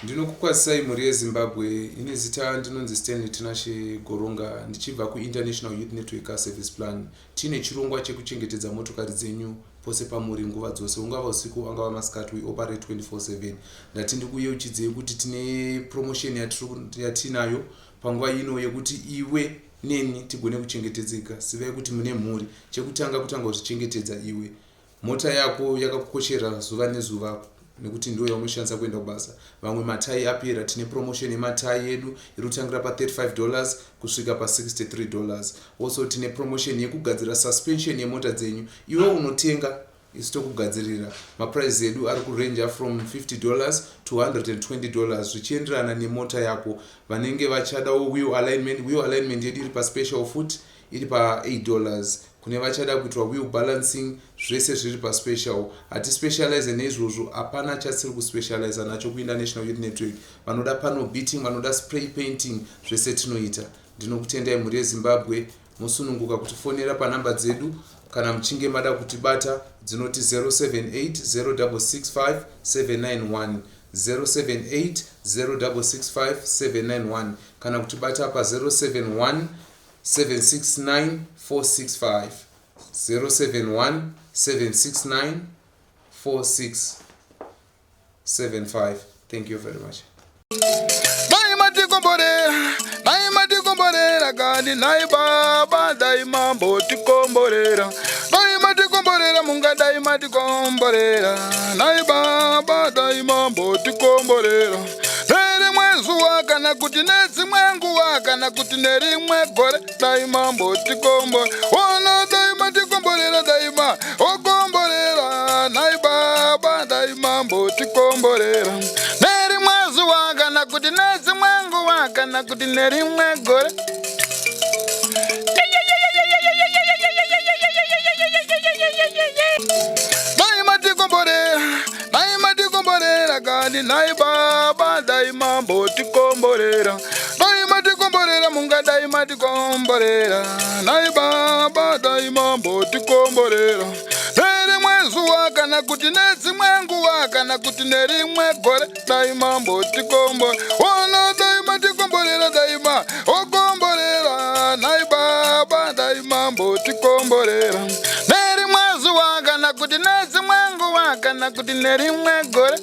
Ndinokukwazisai mhuri yeZimbabwe, ini zita ndinonzi Stanley Tinashe Goronga ndichibva kuInternational Youth Network Car Service Plan. Tine chirongwa chekuchengetedza motokari dzenyu pose pamuri nguva dzose, ungava usiku angava masikati, we operate 24/7. Ndati ndikuyeuchidzei kuti tine promotion yatinayo panguva ino yekuti iwe neni tigone kuchengetedzeka. Zivai kuti mune mhuri, chekutanga kutanga kuzvichengetedza iwe. Mota yako yakakukoshera zuva nezuva nekuti ndiyo yaunoshandisa kuenda kubasa. Vamwe matai apera, tine promotion yematai yedu iri kutangira pa 35 dollars kusvika pa 63 dollars. Also tine promotion yekugadzira suspension yemota dzenyu. Iwe unotenga isu tokugadzirira. Maprice edu ari kuranger from 50 dollars to 120 dollars zvichienderana nemota yako. Vanenge vachadawo wheel alignment, wheel alignment yedu iri paspecial futi iri pa 8 dollars. Kune vachada kuitwa wheel balancing zvese zviri paspecial. Hatispecialize neizvozvo, hapana chatisiri kuspecializa nacho kuInternational Youth Network. Vanoda panel beating, vanoda spray painting, zvese tinoita. Ndinokutendai mhuri yeZimbabwe, mosununguka kutifonera panhamba dzedu kana muchinge mada kutibata dzinoti 078 0665 791, 078 0665 791 kana kutibata pa 071 769 465, 071 769 4675. Thank you very much. Dai matikomborera, dai matikomborera kani nhai baba, dai mambotikomborera. Dai matikomborera mungadai matikomborera, nhai baba, dai mambotikomborera. Nerimwe zuva kana kuti nedzimwe nguva kana kuti nerimwe gore, dai mambotikomborera. Ona dai matikomborera, dai ma okomborera, nhai baba, dai mambotikomborera. Nerimwe zuva kana kuti nedzimwe nguva kana kuti nerimwe gore. Dai matikomborera, dai matikomborera kani nhai baba, dai mambotikomborera. Dai matikomborera mungadai matikomborera, nhai baba, dai mambotikomborera. Nerimwe zuva kana kuti nedzimwe nguva kana kuti nerimwe gore, dai mambotikomborera. Ona dai matikomborera, dai ma okomborera, nhai baba, dai mambotikomborera. Nerimwe zuva kana kuti nedzimwe nguva kana kuti nerimwe gore.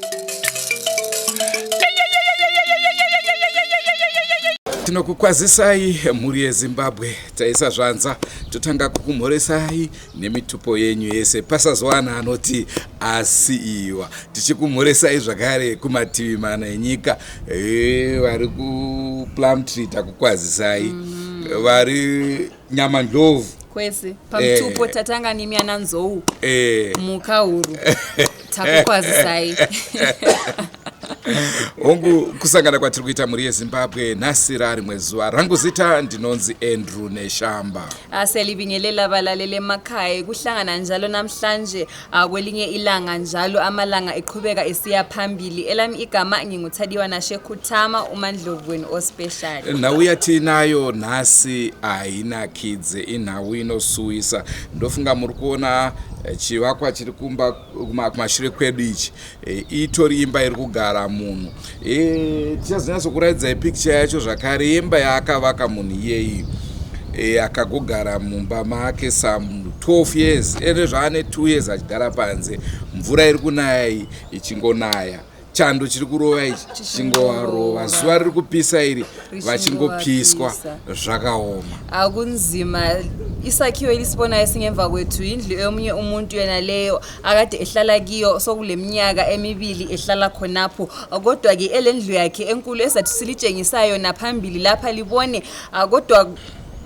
Tinokukwazisai mhuri yeZimbabwe, taisa zvanza totanga kukumhoresai nemitupo yenyu yese pasazowana anoti asiiwa. Tichikumhoresai zvakare kumativi mana enyika, vari kuPlumtree takukwazisai, vari Nyamandlovu kwese pamutupo, tatanga nemi ana Nzou, muka huru, takukwazisai. Hongu, kusangana kwatiri kuita mhuri yeZimbabwe nhasi rarimwe zuva. Rangu zita ndinonzi Andrew Neshamba. Siyalibingelela balaleli emakhaya, kuhlangana njalo namhlanje kwelinye ilanga njalo, amalanga eqhubeka esiya phambili. Elami igama nginguThadiwa Nashe Khuthama, uMandlovu wenu ospecial. Nhau yatinayo nhasi hainakidze, inhau inosuwisa. Ndofunga muri kuona chivakwa chiri kumba kumashure kwedu ichi. Itori imba iri kugara munhu. Tichazonyatsokuratidzai picture yacho zvakare yemba yaakavaka munhu iyeyi. Akagogara mumba make some 12 years, ende zvaane 2 years achigara panze. Mvura iri kunaya iyi ichingonaya, chando chiri kurova ichi chingovarova, zuva riri kupisa iri vachingopiswa, zvakaoma. Akunzima. Isakhiwo elisibonayo esingemva kwethu indlu yomunye umuntu yena leyo akade ehlala kiyo sokule minyaka 2 ehlala khonapho, kodwa-ke elendlu yakhe enkulu ezathi silitshengisayo naphambili lapha libone, kodwa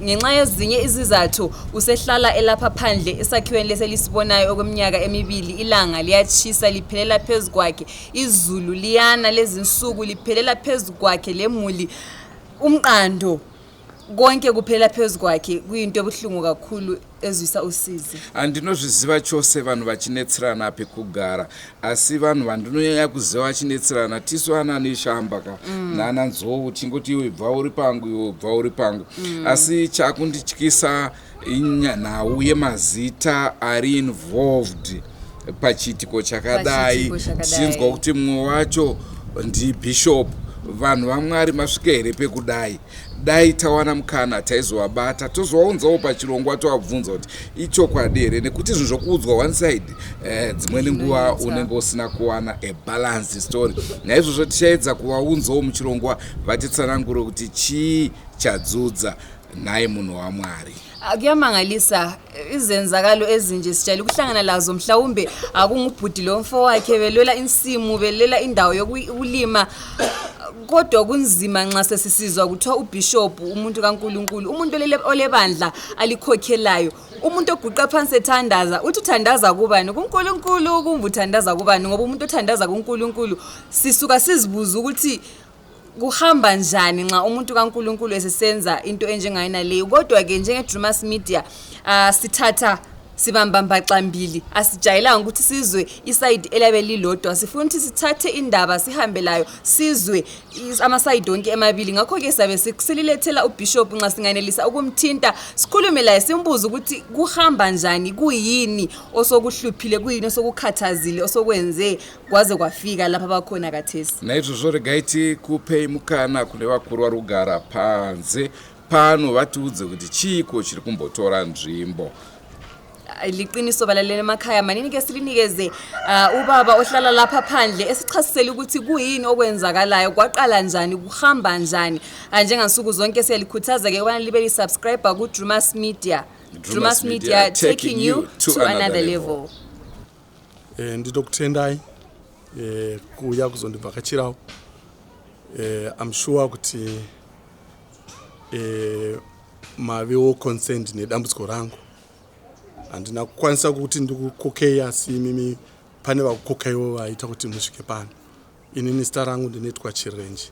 ngenxa yezinye izizathu usehlala elapha phandle esakhiweni lesi elisibonayo okweminyaka 2. Ilanga liyatshisa liphelela phezu kwakhe, izulu liyana lezinsuku liphelela phezu kwakhe lemuli, umqando konke kuphelela phezu kwakhe. Kuyinto ebuhlungu kakhulu ezwisa usizi. Handinozviziva chose vanhu vachinetserana pekugara, asi vanhu vandinonyanya kuziva vachinetserana tisu ana Neshamba ka nana Nzou, chingoti iwe bva uri pangu, iwe bva uri pangu. Asi chakundityisa nhau yemazita ari involved pachiitiko chakadai. Pachiitiko chakadai. Tichinzwa kuti mumwe wacho Ndibishop, vanhu vaMwari, masvika here pekudai? Dai tawana mukana taizovabata, tozovaunzawo pachirongwa, tovabvunza kuti ichokwadi here, nekuti zvinhu zvokuudzwa one side, dzimweni nguva unenge usina kuwana a balanced story. Naizvozvo tichaedza kuvaunzawo muchirongwa, vatitsanangure kuti chii chadzudza nhai munhu waMwari. Kuyamangalisa izenzakalo ezinje sijayele ukuhlangana lazo, mhlawumbe akungubhudi lo mfo wakhe belwela insimu, belwela indawo yokulima, kodwa kunzima nxa sesisizwa kuthiwa ubishop, umuntu kaNkulunkulu, umuntu olebandla alikhokhelayo, umuntu oguqa phansi ethandaza, uthi uthandaza kubani? KuNkulunkulu kumbe uthandaza kubani? Ngoba umuntu othandaza kuNkulunkulu, sisuka sizibuze ukuthi kuhamba njani nxa umuntu kaNkulunkulu esesenza into enjengayona leyo. Kodwa-ke njenge-Drumas Media, sithatha sibamba mbaxambili, asijayelanga ukuthi sizwe isayidi elabe lilodwa. Sifuna ukuthi sithathe indaba sihambe layo, sizwe amasayidi onke emabili. Ngakho-ke sabe sililethela ubishop, nxa singanelisa ukumthinta, sikhulume laye, simbuze ukuthi kuhamba njani, kuyini osokuhluphile, kuyini osokukhathazile, osokwenze kwaze kwafika lapha bakhona kathesi. Naizvozvo regai tikupei mukana kune vakuru vari kugara panze pano, vatiudze kuti chiiko chiri kumbotora nzvimbo. Liqiniso, balaleli emakhaya, manini ke silinikeze ubaba ohlala lapha phandle esichasisele ukuthi kuyini okwenzakalayo, kwaqala njani, kuhamba njani. Njengansuku zonke siyalikhuthaza-ke ukubana libe li-subscriber ku-Drumas Media. Drumas Media, taking you to another level. Ndinokutendai kuuya kuzondivhakachirawo. I'm sure kuti mavewo concerned nedambudziko rangu. Handina kukwanisa kuti ndikukokei, asi imimi pane vakukokaiwo vaita kuti musvike pano. Inini zita rangu ndinoitwa Chirenje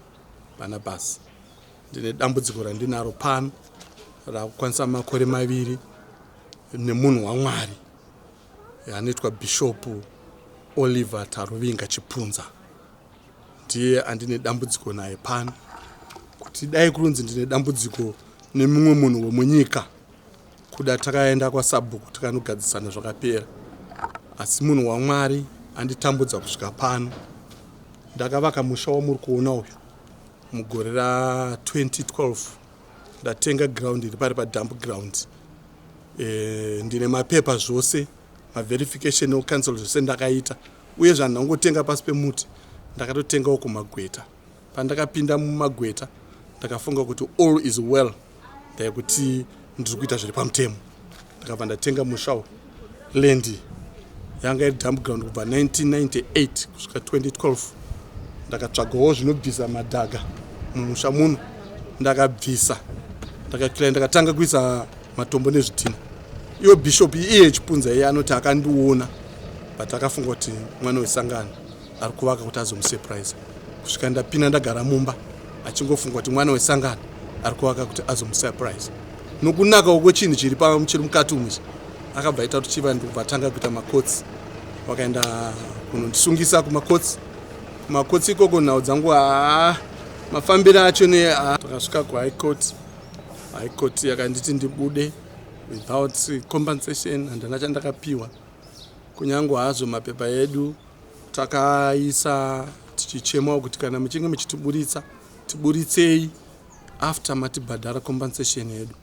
Barnabas. Ndine dambudziko randinaro pano rakukwanisa makore 2 nemunhu waMwari anoitwa Bishop Oliver Taruvinga Chipunza. Ndiye andine dambudziko naye pano. Kuti dai kurunzi ndine dambudziko nemumwe munhu wemunyika, kuda takaenda kwasabhuku tikanogadzisana, zvakapera, asi munhu waMwari anditambudza kusvika pano. Ndakavaka musha wamuri kuona uyu mugore ra2012. Ndatenga ground iri pari padump ground. Ndine mapepa zvose, maverification ecouncil, zvose ndakaita. Uye zvandingangotenga pasi pemuti, ndakatotengawo kumagweta. Pandakapinda mumagweta, ndakafunga kuti all is well, ndaikuti ndiri kuita zviri pamutemo. Ndakabva ndatenga musha uyu. Land yanga iri dump ground kubva 1998 kusvika 2012. Ndakatsvagawo zvinobvisa madhaga mumusha muno, ndakabvisa, ndakaclear, ndakatanga kuisa matombo nezvidhina. Iwo bishop iye Chipunza iye anoti akandiona, but akafunga kuti mwana wesangano ari kuvaka kuti azomusurprise, kusvika ndapinda ndagara mumba, achingofunga kuti mwana wesangano ari kuvaka kuti azomusurprise. Nokunaka kwechinhu chiri chiri mukati umu ichi, akabva aita kuti chiva ndikubva atanga kuita makotsi, vakaenda kunondisungisa kumakotsi. Kumakotsi ikoko nhau dzangu, haa, mafambiro acho ne takasvika kuhigh court. High court yakanditi ndibude without compensation. Handina chandakapiwa, kunyange hazvo mapepa edu takaisa tichichemawo kuti kana muchinge muchitiburitsa, tiburitsei after matibhadhara compensation yedu.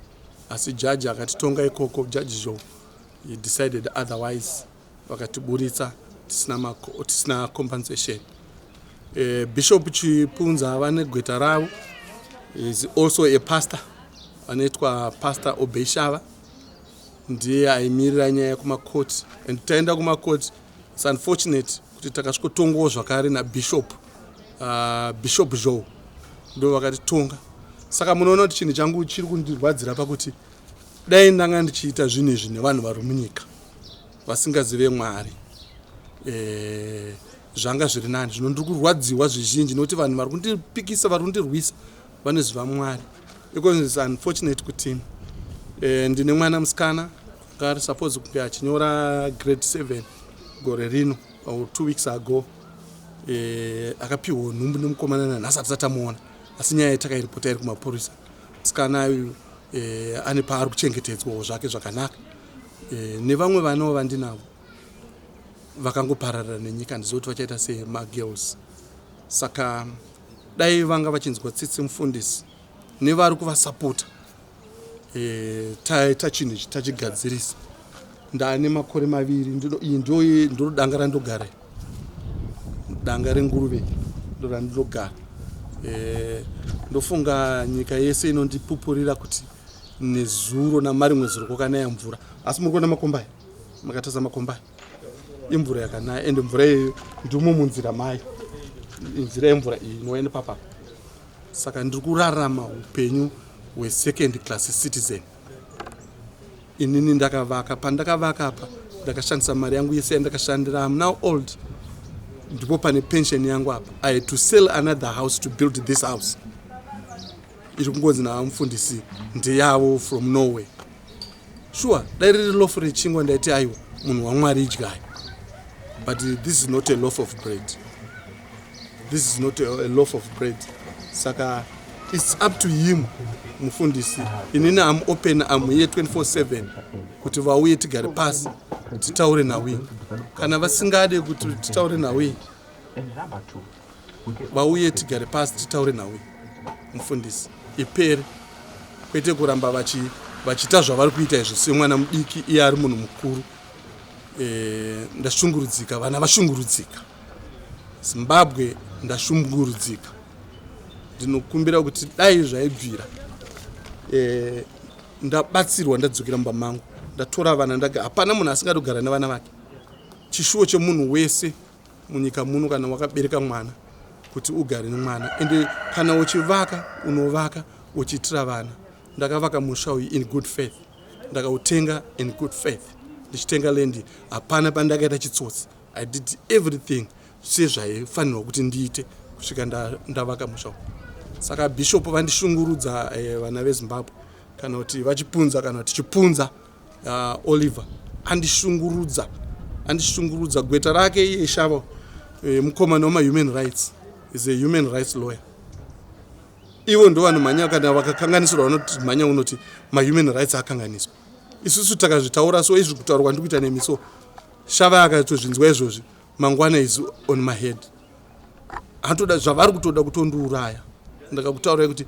Asi jaji akatitonga ikoko, Jaji Zhou, he decided otherwise, vakatiburitsa tisina compensation. Bishop Chipunza vane gweta ravo, is also a pastor, vanoitwa Pastor Obeshava, ndiye aimirira nyaya yekumakoti. And taenda kumakoti, it's unfortunate kuti takasvikotongawo zvakare nabishop, Bishop Zhou ndo vakatitonga. Saka munoona kuti chinhu changu chiri kundirwadzira pakuti dai ndanga ndichiita zvinhu izvi nevanhu vari munyika vasingazive Mwari, zvanga zviri nani. Zvino ndiri kurwadziwa zvizhinji nokuti vanhu vari kundipikisa, vari kundirwisa, vanoziva Mwari. Iko unfortunate kuti ndine mwana musikana anga ari suppose kunge achinyora grade 7 gore rino or 2 weeks ago. Akapiwa nhumbu nemukomana, nanhasi hatisati tamuona, asi nyaya yatakairipota iri kumapurisa. Musikana uyu ane paari kuchengetedzwawo zvake zvakanaka, nevamwe vanawo vandinavo vakangopararira nenyika, handizivi kuti vachaita semagirls. Saka dai vanga vachinzwa tsitsi mufundisi nevari kuvasapota, taita chinhu ichi tachigadzirisa. Ndane makore 2, iyi ndo danga randogara, danga renguruve ndo randinogara. Ndofunga nyika yese inondipupurira kuti nezuro namarimwe zuro kwakanaya mvura, asi muri kuona makomba aya, makatarisa makomba aya, imvura yakanaya. Ende mvura iyoyo ndimo munzira mayo, nzira yemvura iyi inoenda nepapapa. Saka ndiri kurarama upenyu hwesecond class citizen. Inini ndakavaka, pandakavaka apa ndakashandisa mari yangu yese yandakashandira. Am now old, ndipo pane pension yangu apa. I had to sell another house to build this house iri kungonzi navamufundisi ndeyavo from Norway. Sure, dai riri loaf rechingwa ndaiti aiwa, munhu waMwari, idyai, but this is not a loaf of bread. This is not a loaf of bread. Saka it's up to him, mufundisi. Inini am open, am here 24/7 kuti vauye tigare pasi titaure nawi. Kana vasingade kuti titaure nawi, vauye tigare pasi titaure nawi mufundisi, ipere, kwete kuramba vachiita zvavari kuita izvo semwana mudiki, iye ari munhu mukuru. Ndashungurudzika, vana vashungurudzika, Zimbabwe ndashungurudzika. Ndinokumbira kuti dai zvaibvira, ndabatsirwa, ndadzokera mumba mangu, ndatora vana ndaga. Hapana munhu asingadi kugara nevana vake. Chishuwo chemunhu wese munyika muno, kana wakabereka mwana, kuti ugare nemwana. Ende kana uchivaka, unovaka uchiitira vana. Ndakavaka musha uyu in good faith, ndakautenga in good faith. Ndichitenga land hapana pandakaita chitsotsi. I did everything sezvaifanirwa kuti ndiite kusvika ndavaka musha uyu. Saka bishop vandishungurudza, vana veZimbabwe, kana kuti vaChipunza, kana kuti Chipunza Oliver andishungurudza, andishungurudza. Gweta rake iye Shava, mukomana wemahuman rights, is a human rights lawyer. Ivo ndo vanomhanya kana vakakanganisirwa, vanoti mhanya unoti mahuman rights akanganiswa. Isusu takazvitaura, so izvi kutaura kwandiri kuita nemi, so Shava akatozvinzwa izvozvi, mangwana is on my head. Hatoda zvavari kutoda kutondiuraya. Ndakakutaurai kuti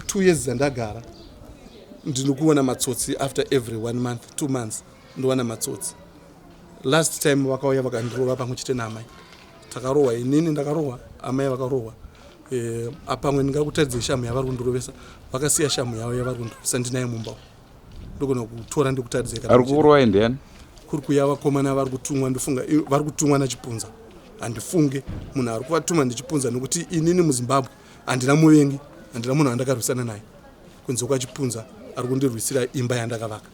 2 years dzandagara ndinokuona matsotsi. After every one month, 2 months, ndowana matsotsi. Last time vakauya vakandirova pamwe chete naamai. Takarohwa, inini ndakarohwa, amai vakarohwa. Pamwe ndingakutaridzei shamu yavari kundirovesa. Vakasiya shamu yavo yavari kundirovesa, ndinaye mumba, ndogona kutora ndikutaridzei. Ari kukurwai ndiani? Kuri kuya vakomana vari kutumwa, ndofunga vari kutumwa naChipunza. Handifunge munhu ari kuvatuma ndiChipunza, nokuti inini muZimbabwe handina muvengi, handina munhu andakarwisana naye kunze kwaChipunza ari kundirwisira imba yandakavaka.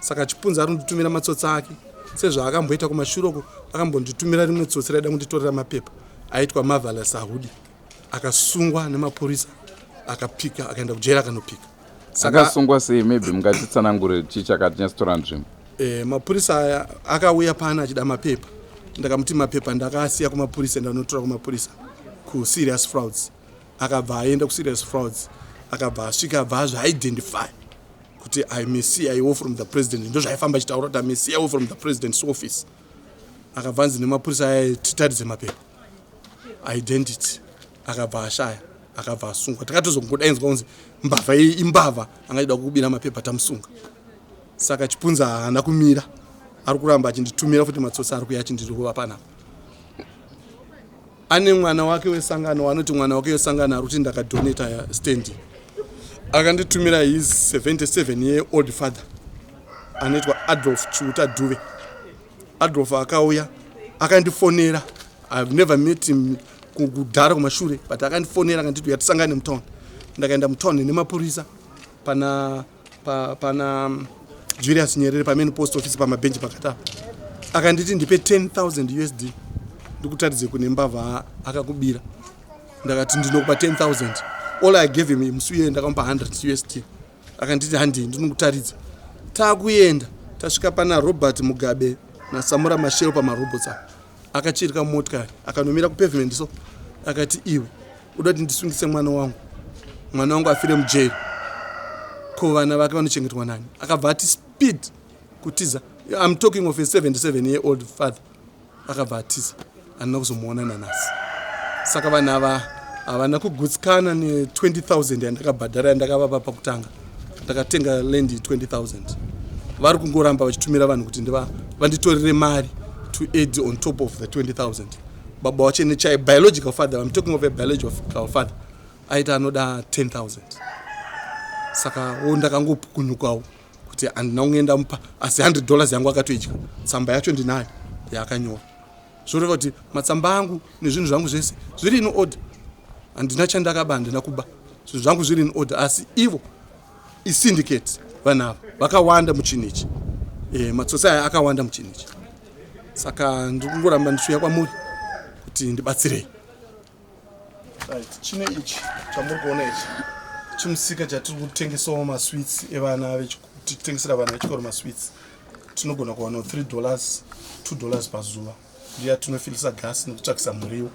Saka Chipunza ari kunditumira matsotsi ake sezvaakamboita kumashure uko. Akambonditumira rimwe tsotsi raida kunditorera mapepa, aitwa Marvelous Ahudi, akasungwa nemapurisa, akapika, akaenda kujeri akanopika. Saka akasungwa sei? Maybe mungatitsanangure chii chakatinyatsotora nzvimbo? Mapurisa aya akauya pano achida mapepa. Ndakamuti mapepa ndakaasiya kumapurisa, ndanotora kumapurisa kuserious frauds. Akabva aenda kuserious frauds, akabva asvika, abva azviidentify kuti I'm a CIO from the president. Ndo zvaifamba achitaura kuti I'm a CIO from the president's office. Akabva anzi nemapurisa aya, titaridze mapepa identity. Akabva ashaya, akabva asungwa. Takatozongodainzwa kunzi mbavha iyi, imbavha, angachida kukubira mapepa, tamusunga. Saka Chipunza haana kumira, ari kuramba achinditumira futi matsotsi, ari kuya achindirova panapa. Ane mwana wake wesangano, anoti mwana wake wesangano ari kuti ndakadonata stand. Akanditumira his 77 year old father anoitwa Adolf Chiuta Duve. Adolf akauya akandifonera. I've never met him kudhara kumashure, but akandifonera akanditi yatisangane mutown. Ndakaenda mutown nemapurisa pana Julius Nyerere, pamain post office, pamabhenji pakati apa. Akanditi ndipe 10,000 USD ndikutaridze kune mbavha akakubira. Ndakati ndinokupa 10,000. All I gave him musi uye, ndakamupa 100 USD. Akanditi handii, ndinokutaridza. Taakuenda, tasvika pana Robert Mugabe naSamora Machel pamarobots apa, akachirika motikari, akanomira kupavement. So akati, iwe uda kuti ndisungise mwana wangu, mwana wangu afire mujeri, ko vana vake vanochengetwa nani? Akabva ati speed kutiza. I'm talking of a 77 year old father. Akabva atiza, handina kuzomuona nanhasi. Saka vanhu ava havana kugutsikana ne 20000 yandakabhadhara yandakavapa pakutanga. Ndakatenga land 20000. Vari kungoramba vachitumira vanhu kuti vanditorere mari to add on top of the 20000. Baba wacho nechai biological father, I'm talking of a biological father, aita anoda 10000. Saka wo ndakangopukunyukawo kuti handina kunge mupa, asi $100 yangu akatoidya. Tsamba yacho ndinayo yaakanyora, zvoreva kuti matsamba angu nezvinhu zvangu zvese zviri in order. Handina chandakaba, handina kuba, zvinhu zvangu zviri in order. Asi ivo isyndicate, vanhu ava vakawanda muchinhu ichi. Matsotsi aya akawanda muchinhu ichi. Saka ndiri kungoramba ndichiuya kwamuri kuti ndibatsirei. Right, chine ichi chamuri kuona ichi chimusika chatiri kutengesawo masweets evana, tichitengesera vana vechikoro masweets. Tinogona kuwana $3, $2 pazuva. Ndiyo yatinofilisa gasi nekutsvakisa muriwo.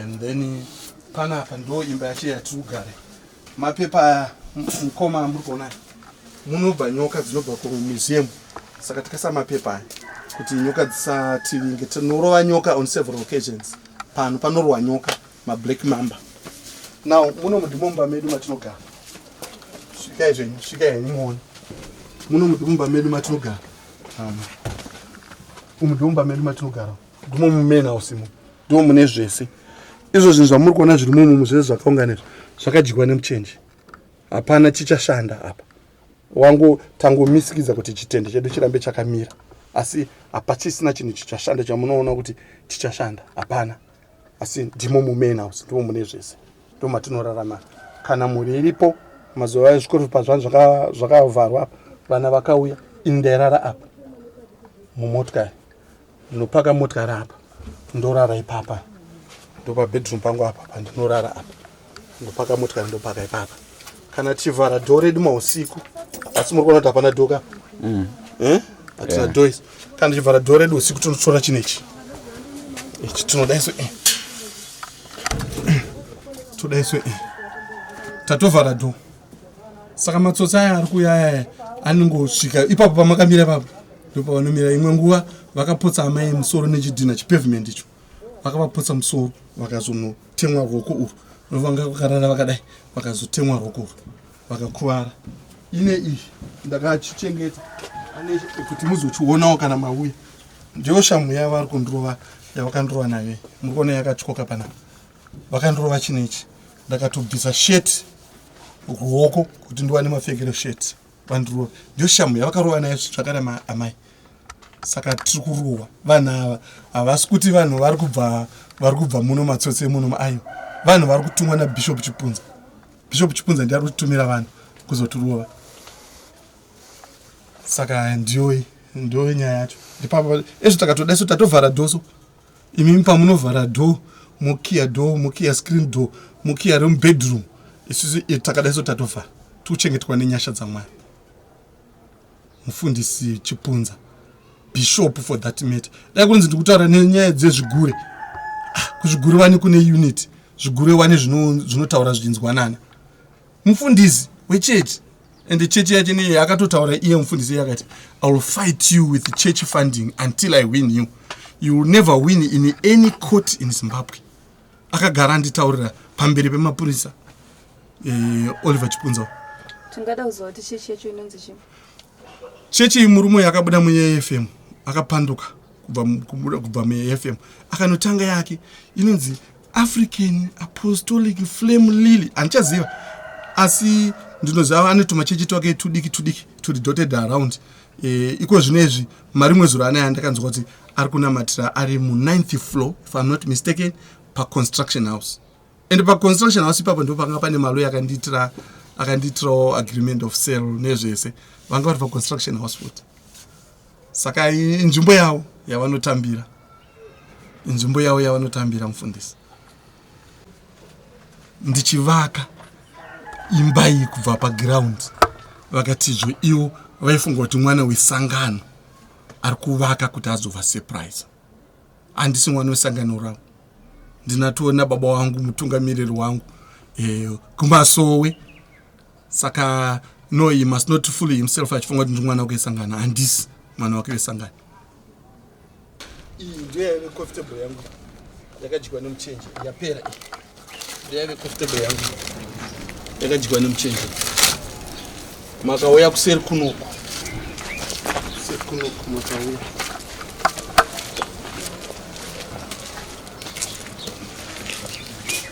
And then panapa ndo imba yacho yatiri kugara. Mapepa aya, mukoma, amuri kuona aya, munobva nyoka dzinobva kumuseum. Saka tikaisa mapepa aya kuti nyoka dzisativinge. Tinorova nyoka on several occasions pano, panorwa nyoka, mablack mamba. Now muno ndimo mumba medu matinogara. Svikai zvenyu, svikai henyu muone. Muno ndimo mumba medu matinogara. Umu ndimo mumba medu matinogara, ndimo mumain house imo, ndimo mune zvese izvo. Zvinhu zvamuri kuona zviri mumu zvese zvakaungana izvi zvakadyiwa nemuchenje. Hapana chichashanda apa. Wangu tangomisikidza kuti chitende chedu chirambe chakamira, asi hapachisina chinhu chichashanda chamunoona kuti chichashanda, hapana. Asi ndimo mumain house, ndimo mune zvese, ndo matinorarama kana mhuri iripo. Mazuva ezvikoro pazvanhu zvakavharwa apa, vana vakauya, ini ndairara apa mumotikari. Ndinopaka motikari apa, ndorara ipapa. Ndopa bedroom pangu apa pandinorara apa. Ndopaka motikari, ndopaka ipapa. Kana tichivhara dhoo redu mausiku, asi muri kuona kuti hapana dhoo ka? Eh? Hatina dhoo isi. Kana tichivhara dhoo redu usiku, tinotora chinechi ichi, tinodaiso, todaiso, tatovhara dhoo. Saka matsotsi aya ari kuuya aya anongosvika ipapo pamakamira ipapo, ndopavanomira. Imwe nguva vakapotsa amai musoro nechidhina, chipavement icho, vakavapotsa musoro, vakazonotemwa ruoko urwu. Vanga vakarara vakadai, vakazotemwa ruoko urwu, vakakuvara. Ine iyi ndakachichengeta ane kuti muzochionawo kana mauya. Ndiyo shamu yavari kundirova, yavakandirova nayo. Muri kuona yakatyoka panapa. Vakandirova chinechi, ndakatobvisa sheti ruoko kuti ndiwane mapfekero sheti. Vandirova, ndiyo shamu yavakarova nayo zvakare amai. Saka tiri kurohwa. Vanhu ava havasi kuti vanhu vari kubva muno, matsotsi emuno ayo. Vanhu vari kutumwa naBishop Chipunza. Bishop Chipunza ndiye ari kutumira vanhu kuzotirova. Saka ndiyoi, ndiyo nyaya yacho. Ndipapa ezvo takatoda isu tatovhara door. So imimi pamunovhara door, mokiya door, mokiya screen door, mokiya remubedroom, isusu takada isu tatovhara. Tikuchengetwa nenyasha dzaMwari. Mufundisi Chipunza, bishop for that matter, dai kunzi ndikutaura nenyaya dzezvigure, ah, kuzvigure wani kune unit, zvigure wani zvinotaura zvichinzwanana. Mufundisi wechechi, and chechi yacho neye akatotaura iye mufundisi iye akati, "I will fight you with church funding until I win you. You will never win in any court in Zimbabwe." Akagara anditaurira pamberi pemapurisa, Oliver Chipunza. Tingada kuziva kuti chechi yacho inonzi chii? Chechi iyi, murume uyu akabuda muAFM, akapanduka kubva muAFM, akanotanga yake inonzi African Apostolic Flame Lily, handichaziva, asi ndinoziva ane tumachechi twake tudiki tudiki turi dotted around. Iko zvino izvi marimwe zuro anaya ndakanzwa kuti ari kunamatira ari mu9th floor, if I'm not mistaken, paConstruction House. And paConstruction House ipapo ndipo panga pane maloya akandiitirawo agreement of sale nezvese. Vanga vari paConstruction House futi. Saka inzvimbo yavo yavanotambira, inzvimbo yavo yavanotambira. Mufundisi, ndichivaka imba iyi kubva paground, vakatizvo ivo vaifunga kuti mwana wesangano ari kuvaka kuti azova surprise. Handisi mwana wesangano ravo. Ndinatoona baba wangu, mutungamiriri wangu, kumasowe. Saka no, he must not fool himself achifunga kuti ndiri mwana wake wesangano. Handisi mwana wake wesangano. Iyi ndiyo yaive coffee table yangu. Yakadyiwa nemuchenje yapera iyi. Ndeyave comfortable yangu. Yakadyiwa nemuchenje. Makauya kuseri kunoku. Kuseri kunoku makauya.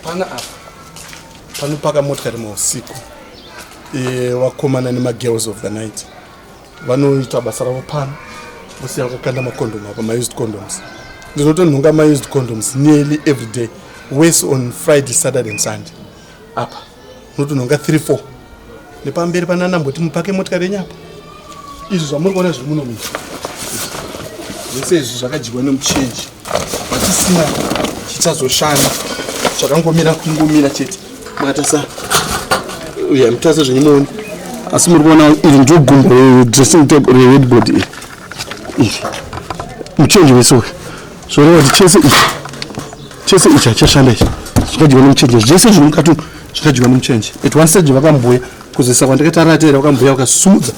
Pana apa panopaka motikari mausiku e, vakomana nemagirls of the night vanoita basa ravo pano vosiya vakakanda macondom apa maused condoms. Ndinotonhonga maused condoms nearly every day, worse on Friday, Saturday and Sunday. Apa unotonhonga 3 4 nepamberi pananamboti mupake motikari yenyu apa. Izvi zvamuri kuona zviri muno mizvi zvese izvi zvakadyiwa nemuchenji, hapachisina chichazoshanda, zvakangomira kungomira chete. Makatasa ya mutasa zvenyu muone, asi muri kuona iri ndio gumbo redressing table reheadboard iri. Iri muchenji wese uyu, zvoreva kuti chese ichi, chese ichi hachashanda. Ichi zvakadyiwa nemuchenje zvese zviri mukati umu zvakadyiwa nemuchenje. At one stage vakamboya kuzoisa kwandakaita ratera, vakamboya vakasumudza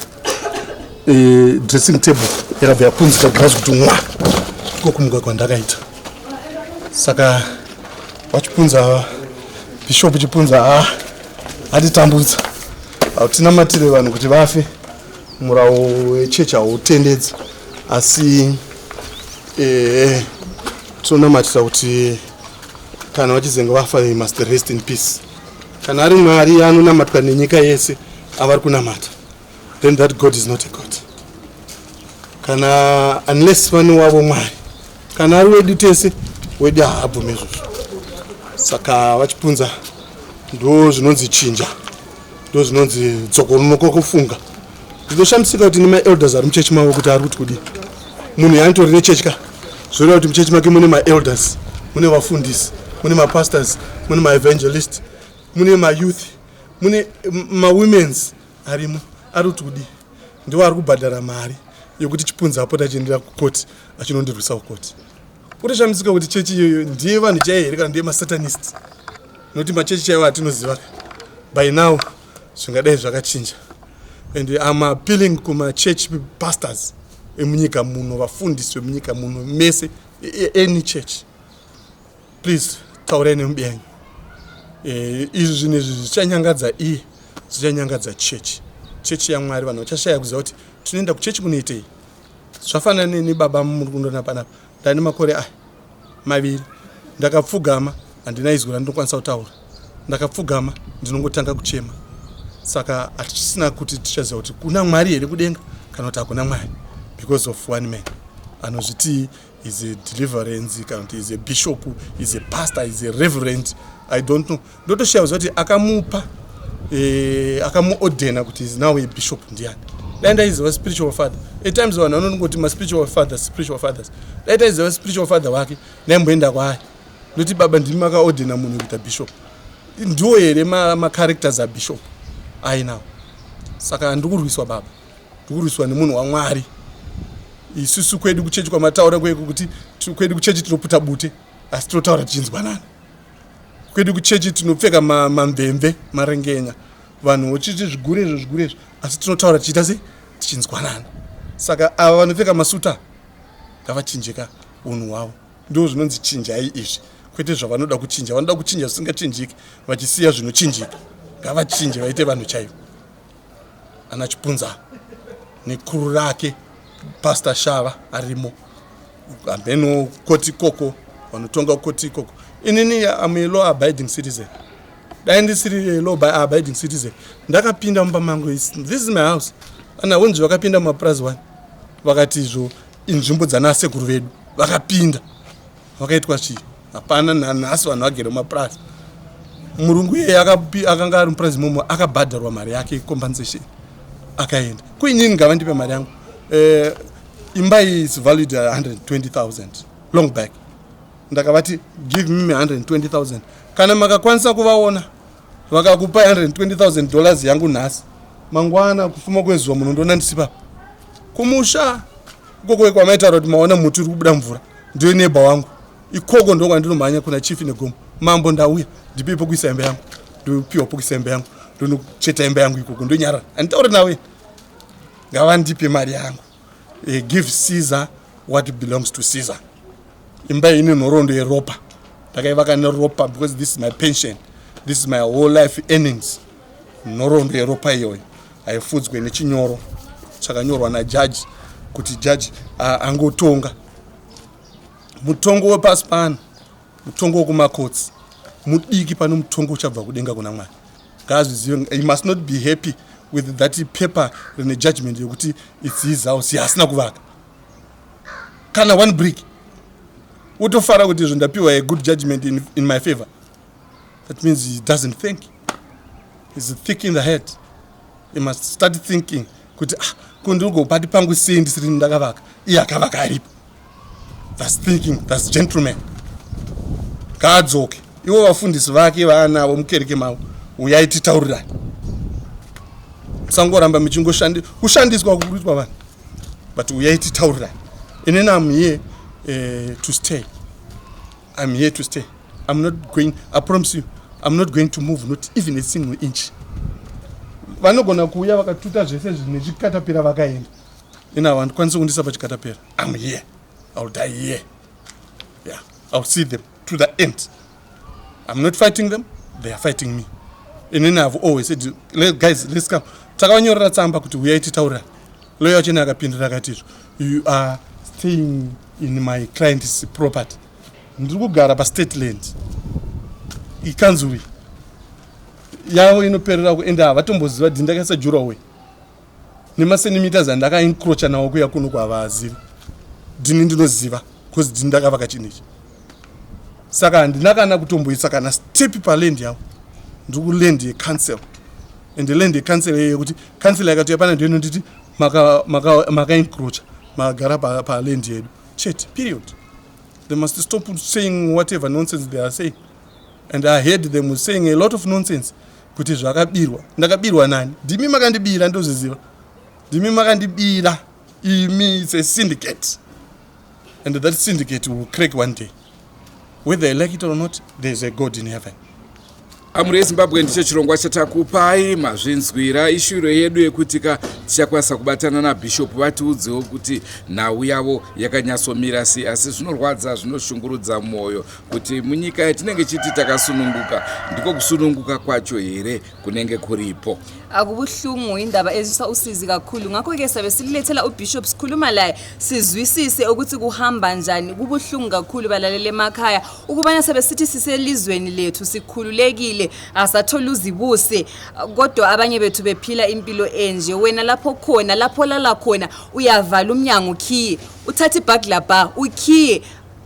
dressing table, yakabva yapunzika girazi kuti mwa iko kumuka kwandakaita. Saka vachipunza bishop Chipunza atitambudza. Hautinamatire vanhu kuti vafe, murawo wechechi hautendedzi, asi tinonamatira kuti kana vachizenge vafa, they must rest in peace. Kana ari Mwari anonamatwa nenyika yese avari kunamata, then that God is not a God, kana unless vane wavo Mwari. Kana ari wedu tese, wedu haabvume izvozvo. Saka vachipunza ndo zvinonzi chinja, ndo zvinonzi dzokonoko kufunga. Ndinoshamisika kuti nemaelders ari muchechi mavo kuti ari kuti kudii. Munhu yaanitori nechechi ka, zvoreva kuti muchechi make mune maelders, mune vafundisi, mune mapastors, mune maevangelist, mune mayouth, mune mawomens arimo. Ari kuti kudii? Ndiwo ari kubhadhara mari yekuti Chipunza apota achiendera kukoti achinondirwisa kukoti. Kutoshamisika kuti chechi iyoyo ndiye vanhu chaiyo here kana ndiye masatanist, nokuti machechi chaiwo atinoziva by now zvingadai zvakachinja. And am appealing kumachurch pastors emunyika muno, vafundisi vemunyika muno mese, any church, please taurai nemubiyanyu. Izvi zvinhu izvi zvichanyangadza iye, zvichanyangadza chechi, chechi yaMwari. Vanhu vachashaya kuziva kuti tinoenda kuchechi kunoitei. Zvafanana neni baba, muri kundona panapa ndane makore aya 2, ndakapfugama handina izwi randinokwanisa kutaura, ndakapfugama ndinongotanga kuchema. Saka hatichisina kuti tichaziva kuti kuna Mwari here kudenga kana kuti hakuna Mwari because of one man anozviti is a deliverance, kana kuti is a bishop, is a pastor, is a reverend, I don't know. Ndotoshaya kuziva kuti akamupa akamuordena kuti is now a bishop ndiani. Dai ndaiziva spiritual father, at times vanhu vanongoti maspiritual fathers, spiritual fathers, dai taiziva spiritual father wake ndaimboenda kwaari ndoti, "Baba, ndimi makaordena munhu kuita bishop? Ndiwo here macharacters abishop ainawo?" Saka ndikurwiswa baba, ndikurwiswa nemunhu waMwari. Isusu kwedu kuchechi kwamataura kweku kuti kwedu kuchechi tinoputa bute asi tinotaura tichinzwanana. Kwedu kuchechi tinopfeka mamvemve, marengenya, vanhu vochiti zvigure izvo, zvigure izvo, asi tinotaura tichiita sei? Tichinzwanana. Saka ava vanopfeka masuta ngavachinjeka unhu hwavo. Ndo zvinonzi chinjai izvi, kwete zvavanoda kuchinja. Vanoda kuchinja zvisingachinjiki vachisiya zvinochinjika. Ngavachinje vaite vanhu chaivo. Ana Chipunza nekuru rake Pastor Shava arimo hameno koti ikoko, vanotonga koti ikoko. Inini am a law abiding citizen. Dai ndisiri a law abiding citizen, ndakapinda mumba mangu, this is my house. Ana hunzi vakapinda mumapurazi one vakati izvo inzvimbo dzanasekuru vedu, vakapinda vakaitwa chii? Hapana. Nanhasi vanhu vagere mumapurazi. Murungu iyeye akanga ari mupurazi imomo akabhadharwa mari yake compensation akaenda. Kuinini ngavandipe mari yangu. Imba iyi is valued 120,000 long back. Ndakavati, "Give me 120,000." Kana makakwanisa kuvaona vakakupai $120,000 yangu nhasi, mangwana kufuma kwezuva munondoona ndisipapo kumusha ikoko kwamaitaura kuti maona muti uri kubuda mvura. Ndiyo neighbour wangu ikoko, ndo kwandinomhanya kuna chief Negomo. "Mambo, ndauya, ndipei pokuisa imba yangu." Ndopiwa pokuisa imba yangu, ndonocheta imba yangu ikoko, ndonyarara, handitauri nawe. Ngavandipe mari yangu. Give Caesar what belongs to Caesar. Imba iyi ine nhoroondo yeropa. Ndakaivaka neropa because this is my pension, this is my whole life earnings. Nhoroondo yeropa iyoyo haifudzwe nechinyoro chakanyorwa najaji kuti jaji angotonga. Mutongo wepasi pano, mutongo wekumakotsi mudiki pane mutongo uchabva kudenga kuna Mwari. Ngaazvizive, he must not be happy with that paper rine judgment yekuti it's his house yaasina kuvaka kana one brick, wotofara kuti izvo ndapiwa a good judgment in my favor. That means he doesn't think, he's thick in the head. He must start thinking kuti ah, ko ndirigopati pangu sei ndisiri ndakavaka, iye akavaka aripo. That's thinking, that's gentleman. Ngaadzoke ivo vafundisi vake vaanavo mukereke mavo, uyai titaurirani. Musangoramba muchingoshandi kushandiswa kukuitwa vanhu, but uyai titaurirani. Inini am here to stay. I'm here to stay. I'm not going, I promise you, I'm not going to move, not even a single inch. Vanogona kuuya vakatuta zvese nechikatapira vakaenda, ina vandikwanisi kundisa pachikatapira. I'm here, I'll die here. Yeah, I'll see them to the end. I'm not fighting them, they are fighting me. Inini have always said, "Guys, let's come." Takavanyorera tsamba kuti uyai titaurirani. Lawyer wachena akapindura akati izvo, "You are staying in my client's property." Ndiri kugara pastate land, ikanzuri yavo inoperera kuenda, havatomboziva dhi ndakaisa durawall nemacentimeters andakaencroacha nawo kuya kuno kwavazivi. Ndini ndinoziva because ndini ndakavaka chinhu ichi, saka handina kana kutomboisa kana step paland yavo. Ndiri kuland yecouncil, and land yecouncil iyoyo yekuti council yakati yapana ndo inonditi makaencroacha, makagara paland yedu chete, period. They must stop saying whatever nonsense they are saying, and I heard them saying a lot of nonsense kuti zvakabirwa. Ndakabirwa nani? Ndimi makandibira, ndozviziva, ndimi makandibira imi. It's a syndicate, and that syndicate will crack one day, whether I like it or not. There's a God in heaven. Amuri yeZimbabwe, ndicho chirongwa chatakupai, mazvinzwira ishuviro yedu yekuti ka tichakwanisa kubatana nabhishopu vatiudzewo kuti nhau yavo yakanyatsomira sei. Asi zvinorwadza, zvinoshungurudza mwoyo kuti munyika yatinenge chiti takasununguka, ndiko kusununguka kwacho here kunenge kuripo? Akubuhlungu, indaba ezwisa usizi kakhulu. Ngakho-ke sabe sililethela ubishop, sikhuluma laye sizwisise ukuthi kuhamba njani. Kubuhlungu kakhulu, balalele emakhaya, ukubana sabe sithi siselizweni lethu sikhululekile, asatholi uzibuse, kodwa abanye bethu bephila impilo enje. Wena lapho khona, lapho lala khona, uyavala umnyango ukhiye, uthathe iburglar bar ukhiye,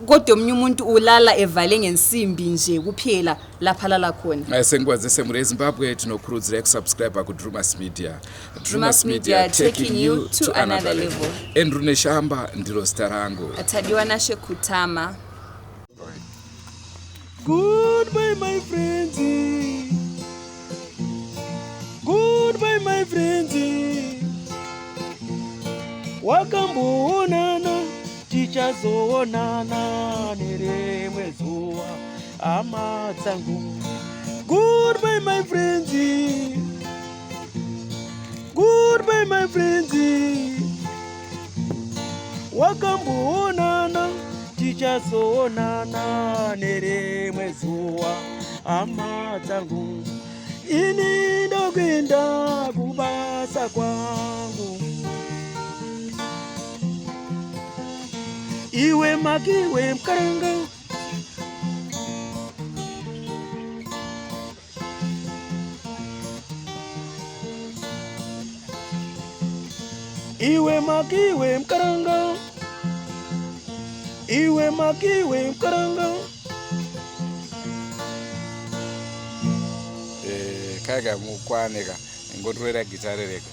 kodwa omunye umuntu ulala evale ngensimbi nje kuphela lapha lala khona. Senguva dzese, mhuri yeZimbabwe, tinokurudzirai kusubscribe kuDrumas Media. Drumas Media, taking you to another level. Andrew Neshamba ndiro zita rangu. Tadiwa Nashe Kutama. Goodbye, my friends. Goodbye, my friends. Wakamboonana, tichazoonana nerimwe zuva, hama dzangu. Goodbye, my friends. Goodbye, my friends. Wakamboonana, tichazoonana nerimwe zuva, hama dzangu. Ini ndokuenda kubasa kwangu. Iwe makiwe mukaranga. Iwe makiwe mukaranga. Iwe makiwe mukaranga. Kaiga mukwane ka, ngotorera gitare rega.